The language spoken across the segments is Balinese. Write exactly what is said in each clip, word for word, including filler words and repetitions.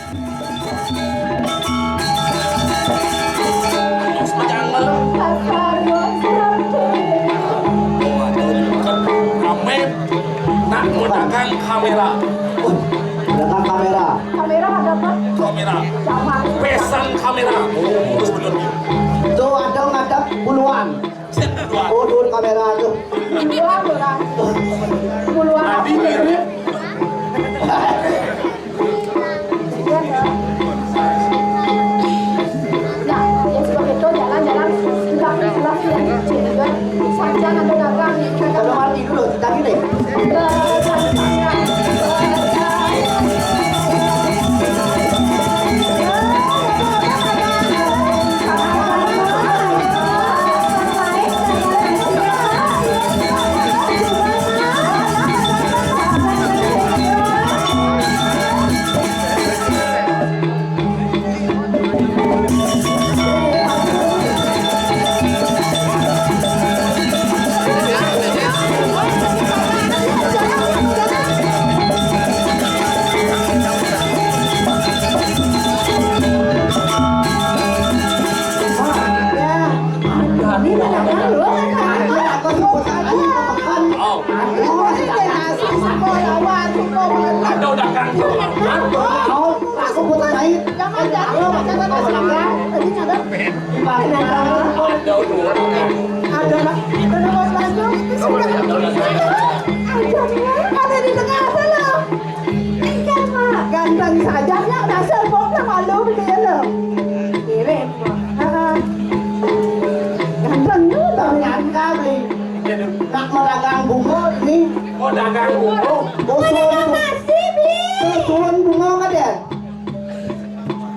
Kami nak menggunakan kamera. Dengan kamera. Kamera ada apa? Kamera. Jangan. Pesan kamera. Terus bener. Tuh ada ngadap puluhan. Udun kamera tuh. Puluhan orang. Puluhan. Tadi mirip. Nah, yang seperti itu jalan-jalan juga jelas ya. Saja nanti datang. Kalau mati dulu, tadi deh. Ada, ada, ada, ada di tengah sana. Ganteng saja ya, dasar pokoknya malu dia loh. Mirip. Heeh. Ganteng tuh, ternyata, Bli. Nak medagang bunga ini. Oh, dagang bunga. Usul. Terus turun bunga kan dia?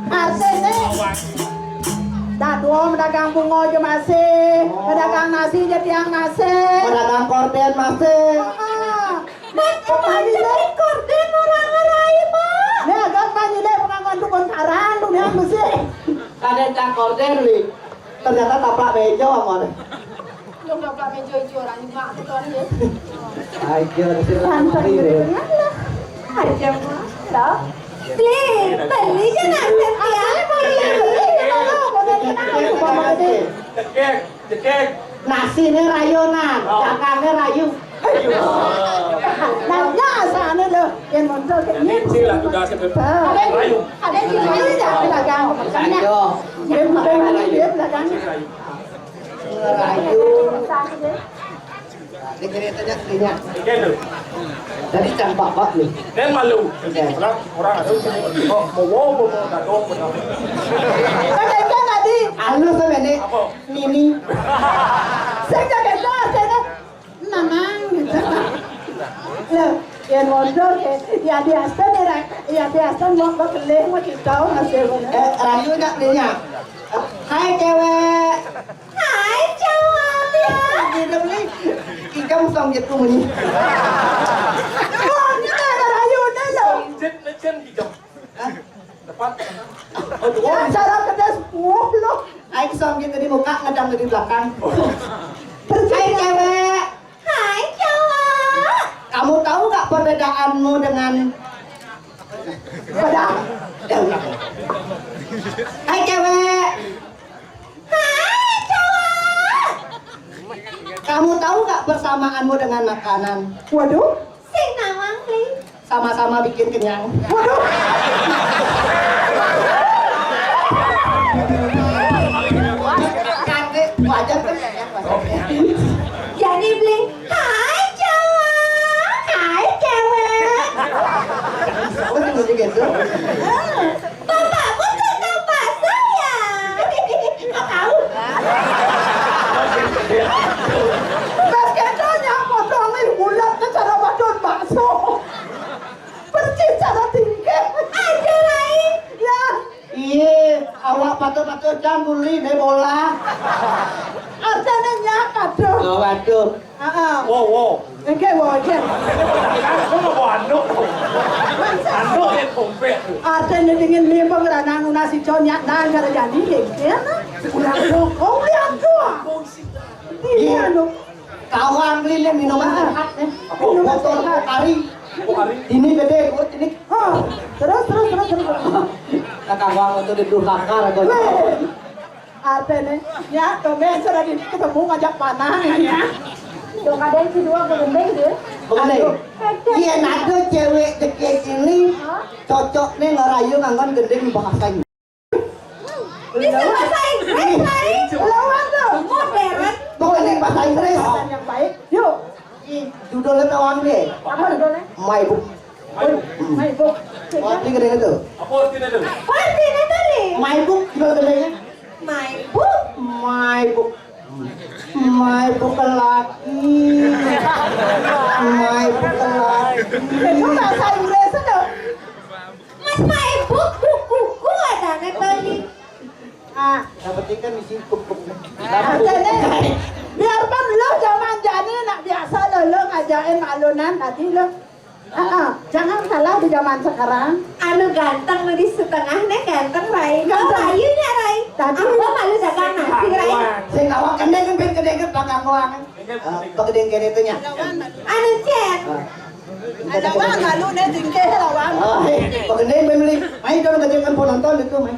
Artinya, dadua medagang bunga aja masih, medagang nasi aja tiang masih. Medagang korden masih. Heeh. Nek, kemarin deh. Korden orang lain, Pak. Nek, agak tanya deh, pengakuan tukun karang, dunia masih. Ada cak korden, Li. Ternyata taplak meja, Amon. Lu nggak pernah meja hijau orang lima, betul ya? Aja, sih, Tante mari, gitu deh. Kan lah. Aja, Mas. Loh. Bli, beli aja nasi tiang, beli. Beli, gitu loh, mau dari mana? Cekek, cekek. Nasi ini rayunan, oh. Dagangnya rayu. Ayo. Nah, biasa nih loh, yang muncul kayak ini. Ini sih lah, tugasnya ke rayu. Ada di sini ya, belakang. Makanya, dia belakang, dia belakang. Rayu. Ini ceritanya aslinya. Oke, tuh. Jadi, cang bapak nih. Dan malu. Oke. Orang, orang ada sini. Oh, mau, mau, mau, mau, datang, mau datang. Kan itu tadi. Anu sama ini. Apa? Nini. Saya jaga dah, saya dah. Nanang, gitu. Loh, ya mondor, ya, ya biasa nih, Rak. Ya biasa, mau, mau kelih, mau kita, masih mana? Eh, rayu nak belinya. Hai, cewek. Hai, cowok. Ini dong, nih. Ikam song gitu, muni. Oh, ini ada rayunan, loh. Song jet, jet, gitu. Hah? Depan. Aduh. Cara kedas, wah, loh. Aing song gitu di muka, ngedang di belakang. Hai, cewek. Hai, cowok. Kamu tahu nggak perbedaanmu dengan Padahal. Hai, cewek. Hai, cowok. Kamu tahu nggak persamaanmu dengan makanan? Waduh. Sing nawang, Bli. Sama-sama bikin kenyang. Waduh. Wajar kan? Jadi, Bli, hai, cowok. Hai, cewek. Apa sih mesti gitu? Bapakmu tetangga saya. Kau tahu? Pas kita nyapa dongeng bulat ke cara wadon bakso. Persis cara tingkah. Aja lain. Ya. Iya, awak patut-patut jam guli deh bola. Artinya nyak, aduh. Oh, waduh. Heeh. Wo, wo. Engke wo, engke. Aku mau bawa anduk. Anduk yang komplit. Ada nih dingin limbang ranang nasi conyak dan gara jadi ya, gitu ya, nah. Udah dong, oh, lihat tuh. Iya, dong. Kawan beli nih minuman sehat nih. Minuman sehat. Kari. Ini gedé, gua ini. Hah, terus, terus, terus, terus. Kakak gua tuh di durhaka, gua. Weh, artinya, ya, tuh, Ben, sudah di-, ketemu ngajak panah, ya. Tuh, kadang si dua gua gendeng, ya. Gendeng. Aduh. Iya, nado cewek deket ini cocok nih ngerayu nganggon gending bahasanya. Bisa bahasa Inggris, Lai? Lawan tuh. Modern. Pokoknya bahasa Inggris. Bahasa yang baik. Yuk. Ih, judulnya tawang deh. Apa judulnya? My Book. My Book. Wah, ini gede tuh. Apa artinya tuh? Apa artinya tadi? My Book, judul gedenya. My Book. My Book. My Book lagi. My Book lagi. Itu bahasa Inggris tuh. Mas, my book, bukuku ada nih tadi. Ah, yang penting kan isi buku. Nah, jadi, biarpun lo zaman jani nak biasa lo, lo ngajakin malunan tadi lo. Ah, ah, jangan salah di zaman sekarang. Anu ganteng nu di setengah nih ganteng, Rai. Ganteng. Rai nya, Rai. Tadi. Apa malu dagang nasi, Rai? Sing awak kendeng kan ben kendeng kan belakang doang. Ah, pakedeng kene itu nya. Anu cen. Ah. Ada lawan malu nih tingkah lawan. Oh, hei, pakedeng ben beli. Main dong ngajakin penonton itu, main.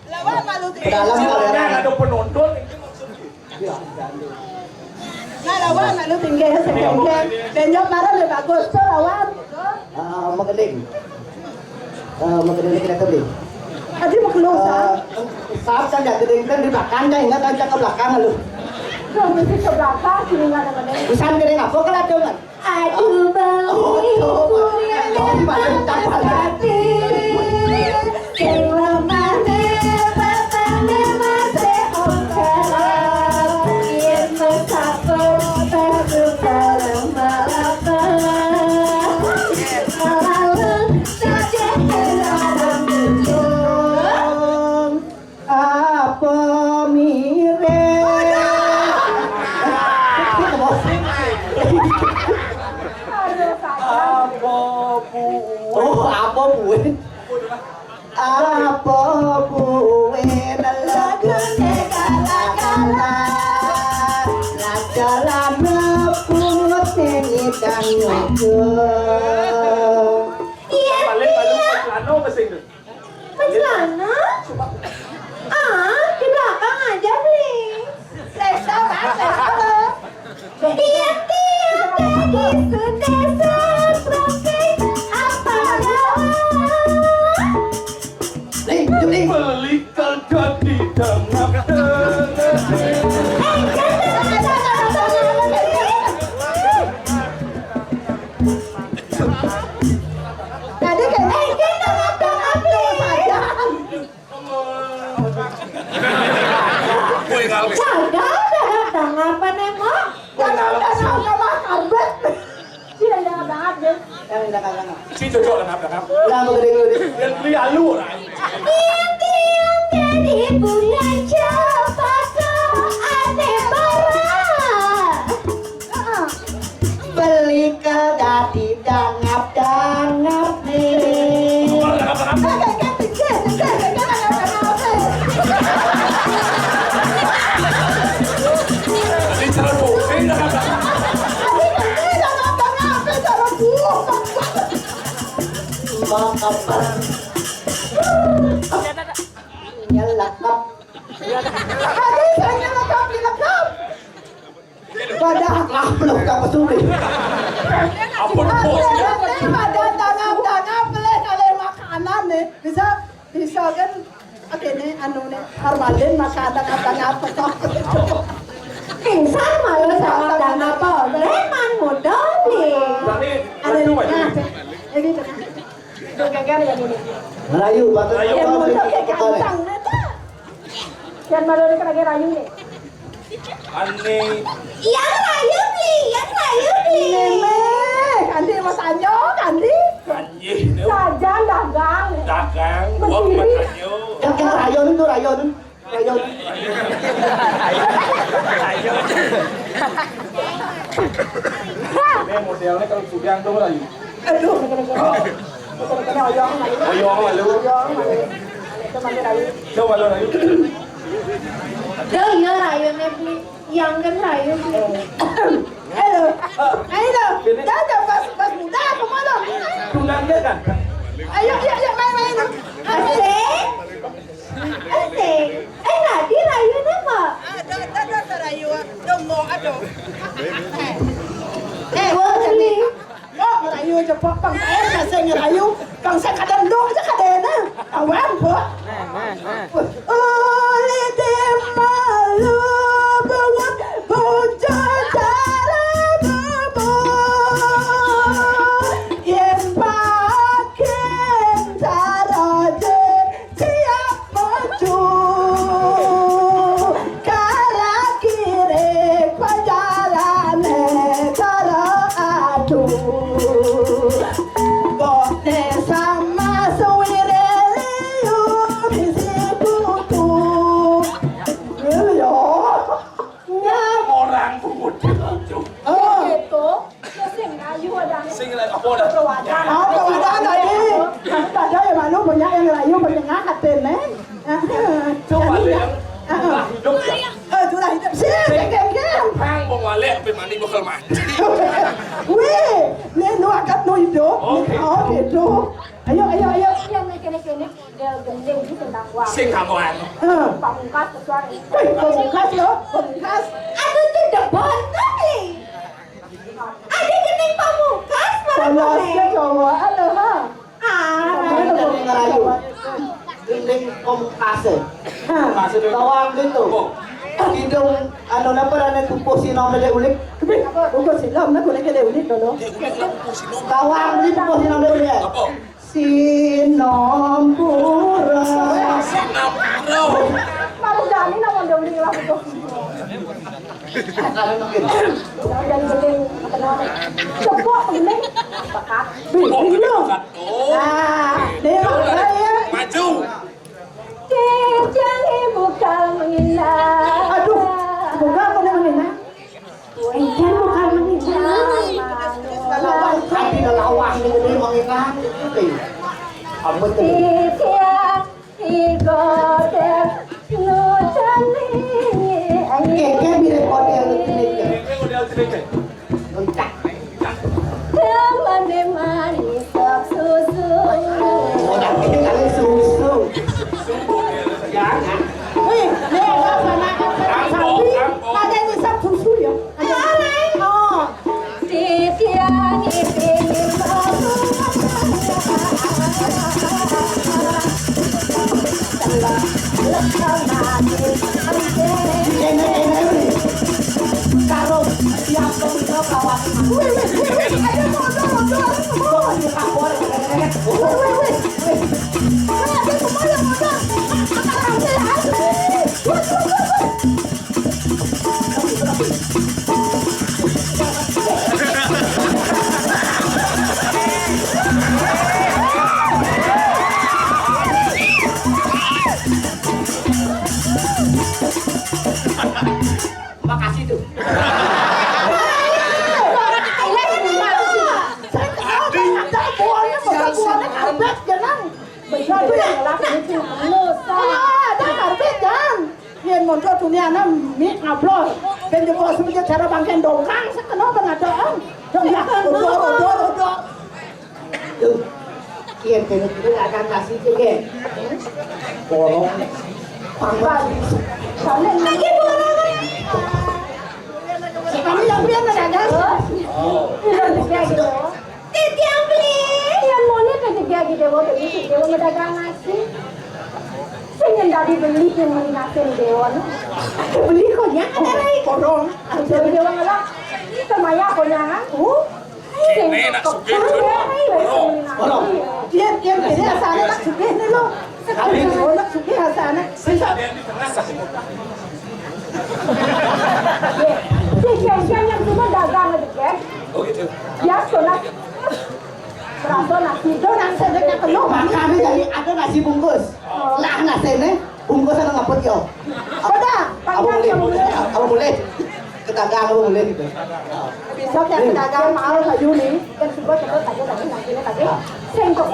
Lawan malu tingkah. Dalam kamera. Ada penonton itu maksudnya. Iya, ada. Nah, lawan malu tingkah, sing tingkah. Benyok marah lebih bagus tuh lawan. Ah, makedeng. Ah, makedeng kita tadi. Tadi mau keluar. Eh, saat kan jaga gedeng kan di belakang, kan ingat aja ke belakang lu. Kalau mesti ke belakang, sini nggak ada gedeng. Bisa gedeng apa kalau ada, kan? Aduh, beli kuliah yang hati. Sing lemah ne, batang ne masih oka. Yen musafir, baru bareng malapa. Malalung, cacah, larang, ujung. Apa mirip? Apa buin? Oh, apa buin? Apa buin? Lagune kala-kala. Raja lana pungut nyanyi dan ngujung. Iya, balik, balik, iya. Pas lano, pas itu. Mas Lana? Ah, di belakang aja, please. Let's go, Mas, let's go. Tiap-tiap pagi sudah seperti apa kabar? Ling, ling. Beli kagak didengar-dengar. Eh, jangan, jangan, jangan, jangan, jangan. Tadi kayak, eh, kita ngapa-ngapain? Kue ngalus. Kagak ada tanggapan emang. Kue ngalus. Kagak ada tanggapan. Cil, ada banget deh. Yang udah kagak. Si cocok lah, kenapa, kenapa? Udah, mau gede dulu deh. Yang beli alu lah. Tiap-tiap jadi bunga cempaka aneh bara. Beli ke dadi dangap-dangap nih. Mau kapan? Nyelekap. Aduh, saya nyelekap, nyelekap. Padahal lah, belum kamu sudah. Apa tuh? Pada tanam-tanam, boleh kali makanan nih. Bisa, bisa kan? Oke nih, anu nih, Armalin makanan apa ngapa kok? Insan malu sama dana apa? Leman muda nih. Ada nih, nah, ini tuh. Itu gagal ya dulu. Melayu, Pak. Yang muda kayak ganteng, nah, tuh. Yang malu nih lagi rayu nih. Aneh. Yang rayu nih, yang rayu nih. Ini meh, Kandi mau tanyo, Kandi. Anjing, itu. Sajan dagang. Dagang, gua Mencuri. Makannya. Yang, yang rayon itu, rayon. Rayon. Rayon. Ini modelnya kalau sudah tuh, rayu. Aduh, bener-bener. Bener-bener oyong, malu. Oyong, malu. Oyong, malu. Itu malu, rayu. Coba lu, rayu. Dah, iya, rayu nih, Bli. Yang kan rayu, Bli. Halo. Ayo, dah, dah, pas, pas muda, aku malam. Tunangan kan? Ayo, ayo, ayo, main, main. Asik. Asik. Eh, tadi rayu apa? Ada, ada, ada, rayu. Domo, aduh. Eh, eh, Bli. Yo, ngerayu aja, Pok. Bang Sae masih ngerayu. Bang Sae kadang dong aja kadang. Awan, Pok. Oleh demalu buat bocah cara bebo. Yen pakin cara je siap maju. Kalah kiri pajalane cara adu. Bote sama suwire liu bisi putu. Iya. Orang pungut. Oh. Gitu. Sing ayu ada. Sing ayu, apa ada? Perwakilan. Ah, perwakilan tadi. Ada ya malu banyak yang rayu, banyak hati, Neng. Coba ada yang sudah hidup ya? Eh, sudah hidup. Sing, sing, sing, sing. Hang, mau balik, sampai mandi bakal mati. Wih, ini nu angkat nu hidup. Oke. Oh, gitu. Ayo, ayo, ayo. Iya, naik, naik, naik. Model gending gitu, tentang uang. Sing kamu anu. Heeh. Pamungkas kecuali. Wih, pamungkas lo, pamungkas. Aduh, tuh debon kali. Ada gending pamungkas, malah. Pamungkas cowok, ada, ha? Ah, ada ngerayu. Gending pamungkas. Ha. Bawang gitu. Hidung, anu, napa, ane tupuh sinom dede ulik. Tupuh sinom, nah, kuning dede ulik dulu. Bawang gitu, tupuh sinom dede ulik. Apa? Sinampura. Sinampura. Baru jani nama udah beli lah itu. Udah jadi beli. Cepok beli. Pekat. Beli. Nah, dia ya. Maju. Jangan buka menghina. Aduh, buka apa namanya? Enggak, bukan menghina. Kalau kan di lawang ini menghina. Apa tuh? Titiang igoder nucani. Keke mirip model ini. Keke model ini. Ucak. Temane manis sok susu. Orang ini kali susu. Jangan. Wih, ini ada sana, ada sapi, ada yang isap susu ya. Ada. Oh. Titiang ipin. Enak, enak, enak. Karo siap, karo kawan. Wih, wih, wih, wih. Ayo, mundur, mundur. Mundur. Wih, wih, wih, wih. Wih, ada semua yang mundur. Ayo, ayo. Wih, wih, wih, wih. Makasih tuh. Aduh. Betul tuh yang ngelak gitu. Lu, ah, ada karpet kan? Yen montor dunia ana mik ngablos. Ben jebol semenjak cara bangken dongkang sekeno pengadaan. Dong ya, odor, odor, odor. Tuh. Yen kene kene akan kasih tuh, Gen. Borong. Pangkat. Sampai lagi borong. Kami yang pian ada, Gen. Oh. Iya, gitu. Titiang beli. Yang mau nih kerja di Dewa, beli si Dewa mendagang nasi. Sing yang dari beli yang beli nasi di Dewa, no? Beli kok ya, ada lagi. Korong. Jadi Dewa ngelak. Semaya konyang, oh. Sing ini nak kok sugih, kan, Jun. Ya, ini beli nasi. Korong. Dia, dia, dia asal nak sugih nih, lo. Kami. Oh, nak sugih asal nak. Sisa. Sing yang cuma dagang aja, Gen. Oh, gitu. Biasa lah. Berasa nasi itu nasi aja penuh. Makanya jadi ada nasi bungkus. Lah, nasi ini bungkus sama ngeput yo. Udah, apa boleh? Apa boleh? Ke dagang apa boleh gitu? Besok yang ke dagang mau kayu nih, kan semua cepet aja tadi nasi ini tadi. Sing kok.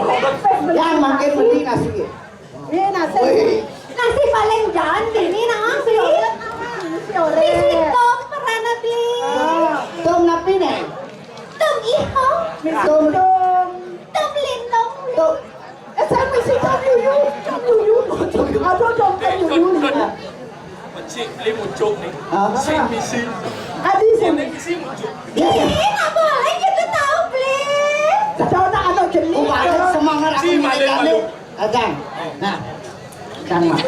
Yang makin mending nasi. Ini nasi. Wih. Masih paling jangan dini nang si Misi Tom merana, Bli. Tom napi ne? Tom iho. Tom. Tom lintong. Tom. Eh, saya misi Tom Yuyu. Tom Yuyu. Aduh, Tom Yuyu. Cik, Bli muncul nih. Apa? Si misi. Adi sih. Ini misi muncul. Ih, nggak boleh gitu tahu, Bli. Tahu nak anak jenis. Oh, banyak semangat aku. Si maling, maling. Agang. Nah. Kang makan.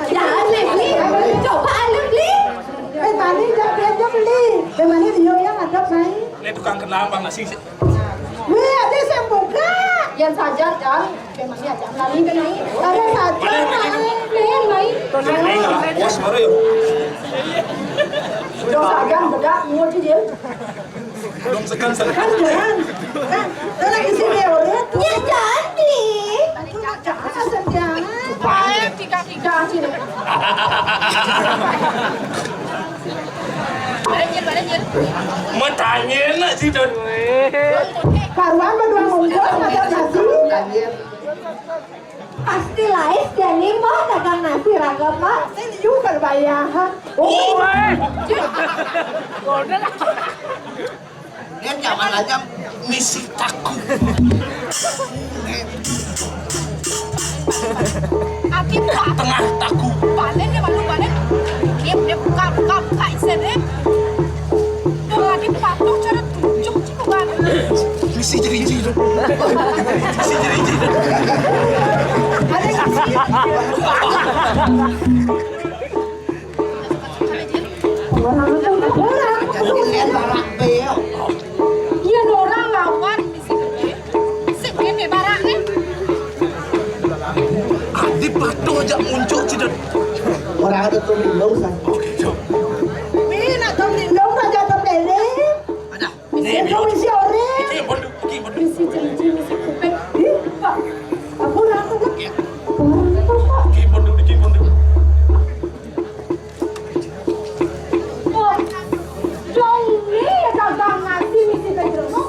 Jangan, Bli. Coba, Bli. Eh, mani, jangan, jangan, Bli. Eh, mani, dia yang ada, Mai. Ini tukang kenal, Bang, nasi. Wih, ada yang buka. Yang saja, Jang. Memangnya Jang, lali ke naik. Ada saja, Mai. Mai, Mai. Bos, baru yuk. Udah saja, bedak, mau aja, Jil. Dong segan, segan. Kan jangan. Kan, kan lagi sini ya, udah. Ya, jadi. Jangan, jangan. Baik, tiga-tiga sini. Mau tanya nak si Don. Karuan berdua ngumpul, macam nasi. Pasti lain jadi mbah dagang nasi raga, Pak. Saya juga bayar. Oh, eh. Dia zaman aja misi taku. Ati Pak. Tengah taku. Balen ya malu balen. Dia dia buka buka buka isen eh. Tuh ati patok cara tujuh cukup banget. Misi jeriji dong. Misi jeriji dong. Ada yang isi. Orang itu orang. Jadi lihat barak beo. Iya, orang lawan di sini. Sik ini baraknya. Adi patuh aja muncul, Cidot. Orang ada tuh lindung, San. Oke, cok. Wih, nak tuh lindung aja tuh lele. Ada. Nih, nih. Itu isi ore. Iki yang bondo, iki yang bondo. Isi cincin, isi kuping. Ih, Pak. Aku rasa, Pak. Iya. Orang itu, Pak. Iki yang bondo, iki yang bondo. Oh, dong ni dagang nasi misi bejremo.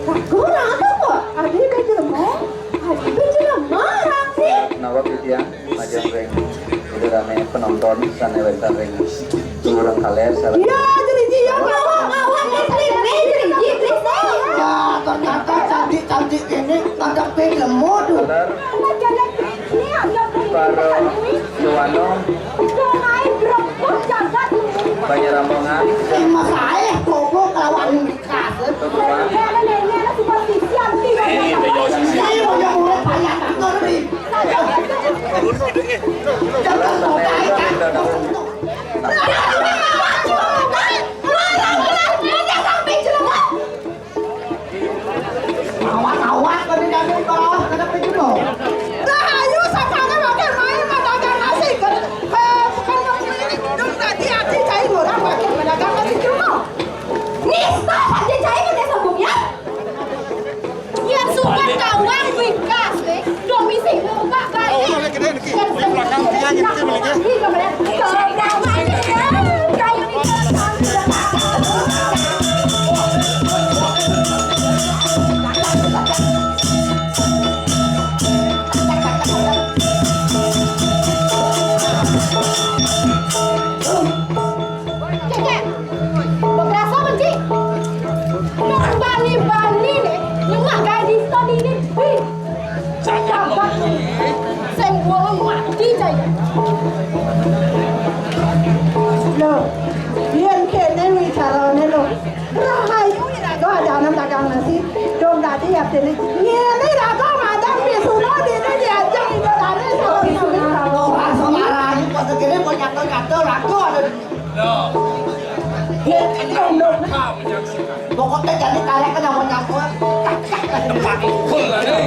Aku rasa kok, adi bejremo, adi bejremo, orang sih. Nawak titiang, majeng ring. Udah rame penonton, sana wénten ring. Urang kaler, salah. Iya, jadi dia, Pak. Awan, awan, Mas Lim, eh, jadi dia, please, eh. Ya, ternyata cantik-cantik ini tangkap bejremo tuh. Bener. Amat jalan. Para Yowanong. Banyak rombongan. Terima kasih, Bobo, kelawan Mika. Teman. Jangan sampai. Awas-awas, pada jatuh bawah, kada begitu. Rahayu sakana makan main madagang nasi, ke, ke, bukan mau ini, dong tadi ati cai orang makan madagang nasi cuma. Nista saja cai kada sambung ya. Ya suka kawan wikas, eh. Dong misi buka balik. Oh, belakang dia gitu, balik ya. Cek, cek. Beberasa benci. Bani-bani nih, nengah gawe diskon ini. Wih. Sabar. Sing wong mati cai. Lho, yen kene wicarané lho. Rahayu ira do aja anak dagang nasi. Dong tadi ya tadi. Ngene ra kok madang Bisuno dene diajak ibaratnya sama Bisuno. Ora sembarang, pas kene kok nyatel-nyatel ra kok ada. Loh. Pokoknya jadi tarik ke nama nyampe. Tempat pukul lah, nih.